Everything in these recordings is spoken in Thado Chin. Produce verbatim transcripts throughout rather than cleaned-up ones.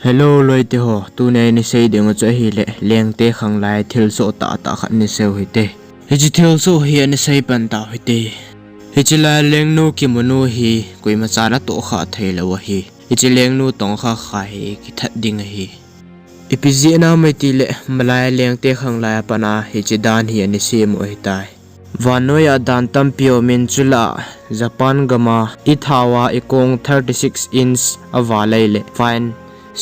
Hello loite ho, tuni a isei ding chu ahile, lengte khanglai thilsoh tahtah khat isei u hite. Hiche thilsoh hi isei pan tau hite. Hiche lai lengnu kimunu hi koima chan atohkha theilou ahi. Hiche lengnu tongkha kha hi kithat ding ahi. Ipi jeh ham itile, malai lengte khanglai a pat a hiche dan hi ana sem u ahitai. Vannoi a dan tampi aumin, chule Japan gam a ithao a ikong thirty six inch aval ahile fine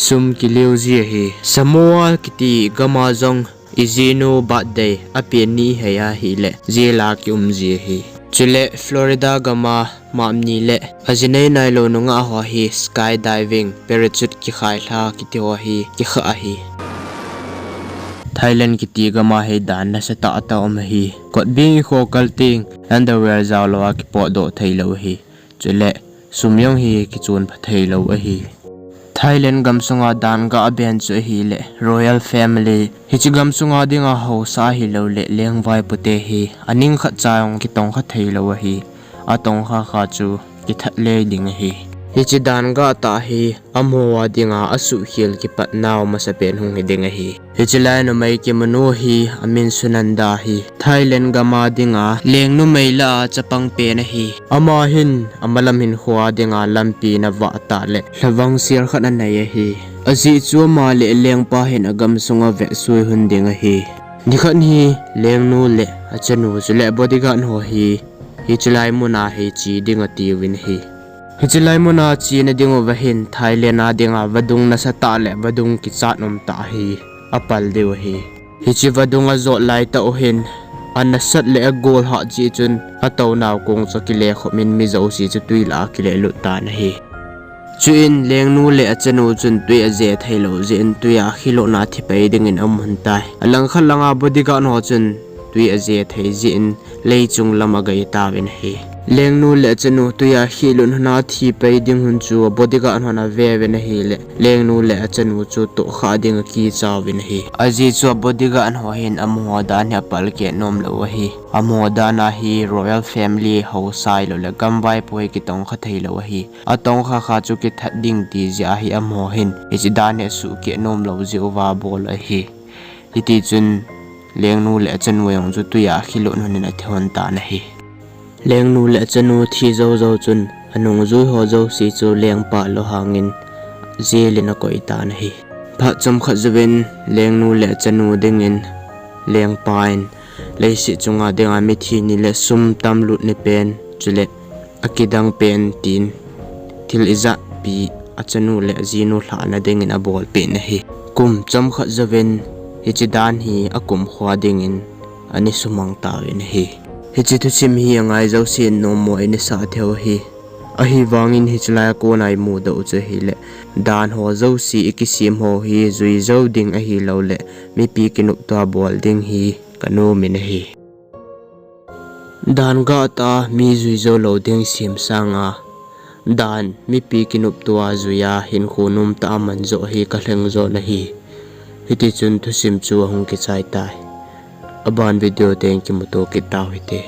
sum kiliu ji ahi. Samoa kiti gam a jong ijinu birthday apen ni ihei ahile jail a kium ji ahi. Chule Florida gam a map ni le ajinei nailou nungah ho hi skydiving, parachute kikhailha kiti ho hi kikha ahi. Thailand kiti gam a hi dan nasatah tah um ahi. Kotbing ikho kal teng underwear jaolou a kipotdoh theilou ahi. Chule sum jong hi kichon pha theilou ahi. Thailand gamsunga dan gah aben chu ahile, royal family. Hiche gamsunga dinga haosa ahilouleh lengvaipote hi aning khatcha jong kitongkha theilou ahi. Atongkha kha chu kithat le ding ahi. Hiche dan gah tah hi amaho a dinga asuhkhel kipatnau masapen hung hiding ahi. Hiche lai numei kimunu hi amin Sunanda ahi. Thailand gam a dinga lengnumei lah a chapang pen ahi. Ama hin amalam hinkho a dinga lampi ana vah tah le lhavang sel khat anei ahi. Ajeh chu ama le lengpa hin agamsunga vetsui hon ding ahi. Nikhat hi lengnu le achanu chule bodyguard ho hi hiche lai muna hi che ding atiuvin ahi. Hiche lai muna chena diuva hin Thailand a dinga vadung nasatah le vadung kichat umtah hi apal diu ahi. Hiche vadung ajot laitah u hin anasat le agol hah jeh chun atounau kong chu akile khopin mi jouse chu twi lah a akile lut tan ahi. Chuin lengnu le achanu chun twi aje theilou jeh in twi a khilutna a thipai dingin aum hon tai. Alangkhat langa bodyguard ho chun twi aje thei jeh in leichung lam agai tauvin ahi. Lengnu le achanu twi a khilut hon a thipai ding hon chu bodyguard hon aveuvin ahile lengnu le achanu chu tohkhah ding akichauvin ahi. Ajeh chu bodyguard ho hin amaho dan hi apalkeh nomlou ahi. Amaho dan a hi royal family haosa ahilouleh gamvaipo hi kitongkha theilou ahi. Atongkha kha chu kithat ding ti jeh a hi amaho hin hiche dan hi asuhkeh nomlou jeh uva abol ahi. Hitichun lengnu le achanu jong chu twi a khilut hon in athi hon tan ahi. Lengnu le achanu thi jou jou chun anungjui ho jouse chu lengpa lohangin jail in akoi tan ahi. Phat chomkhat jouvin lengnu le achanu dingin lengpa in leiset chunga dinga mithi ni le sum tamlut ni pen chule akidang pen tin thil ijatpi achanu le ajinu lhahna dingin abolpeh in ahi. Kum chomkhat jouvin hiche dan hi akumkho a dingin ana sumang tauvin ahi. Hiche thusim hi angai jousen nommo in isah theiu ahi. Ahivangin hiche lai a kona imudoh u chu ahile, dan ho jouse ikisem ho hi jui jou ding ahilouleh mipi kinoptoa bol ding hi kanomin ahi. Dan gahtah a mi jui jou lou ding sem sanga dan mipi kinoptoa jui a hinkho nomtah a man joh hi kalheng jon ahi. Hitichun thusim chu ahung kichai tai. Aban video teng kimuto kit tau hite.